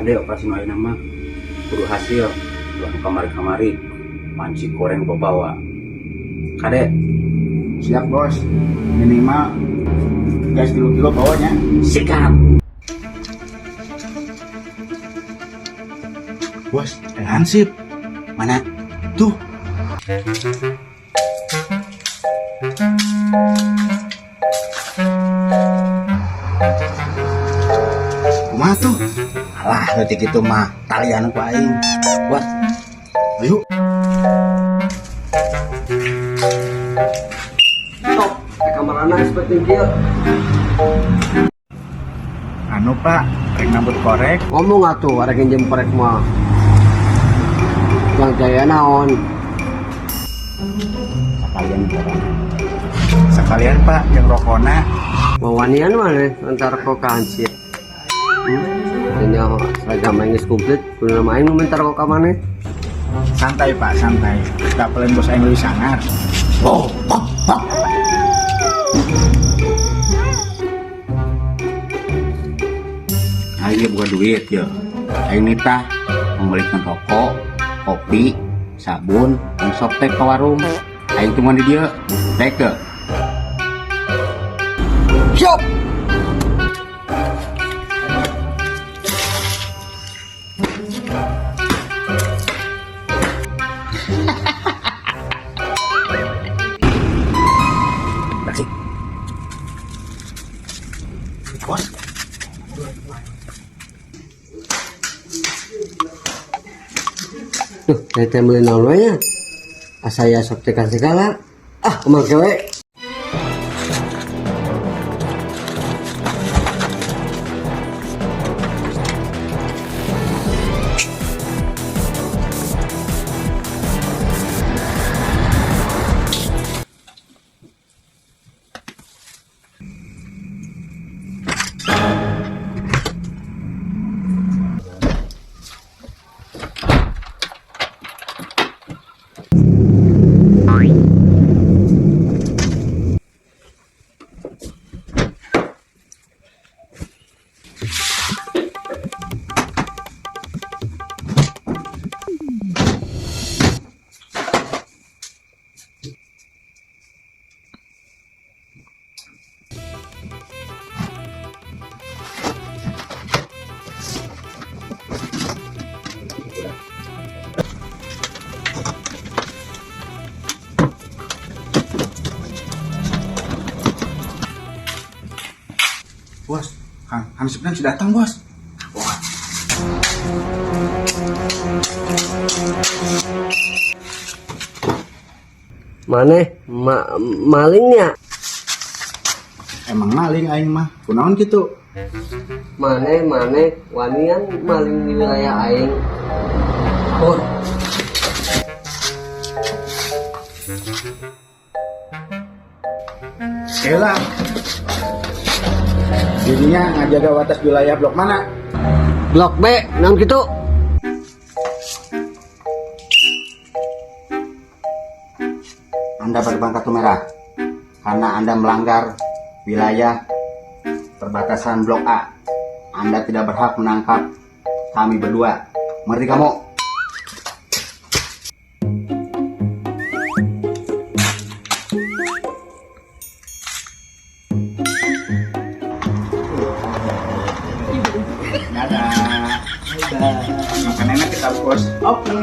Kade operasi nu ayeuna mah kudu hasil, ulah nu kamari-kamari panci goreng bawa. Kade. Siap, bos. Minimal gas 3 kilo bawanya. Sikat. Bos, hansip. Mana? Tuh. Kumaha tuh? Alah, leutik itu mah talian ku aing. Buat. Ayo. Stop, kamarana seperti kieu. Anu, Pak, rek nambut korek. Ngomong atuh arek nginjem korek mah. Jang jaya naon? Sekalian korek. Sekalian, Pak, yang rokona. Wawanian mana antar rokok ka hansip. Nya seragam aing geus komplit, kudu main minta rokok ka maneh. Santai, Pak, santai. Kapelen bos aing leuwih sangar. Oh, oh, oh. Aing ge bukan duit ya. Aing nitah membelikan rokok, kopi, sabun, dan Softex ke warung. Aing tungguan di dieu. Rek teu? Siap. Taksi. Bos. Tuh, saya teh meuli naon we nya? Asa ya Softex segala. Ah, kumaha we? Bos, Kang Hansipna sudah datang, bos. Wah. Maneh malingnya? Emang maling aing mah. Kunaon kitu? Maneh maneh wanian maling di wilayah aing. Oh. Kela. Dirinya ngajaga batas wilayah blok mana? Blok B, naon kitu? Anda berbang kartu merah karena Anda melanggar wilayah perbatasan Blok A. Anda tidak berhak menangkap kami berdua. Mengerti kamu? Dadah. Dadah. Makan enak kita, bos. Oke.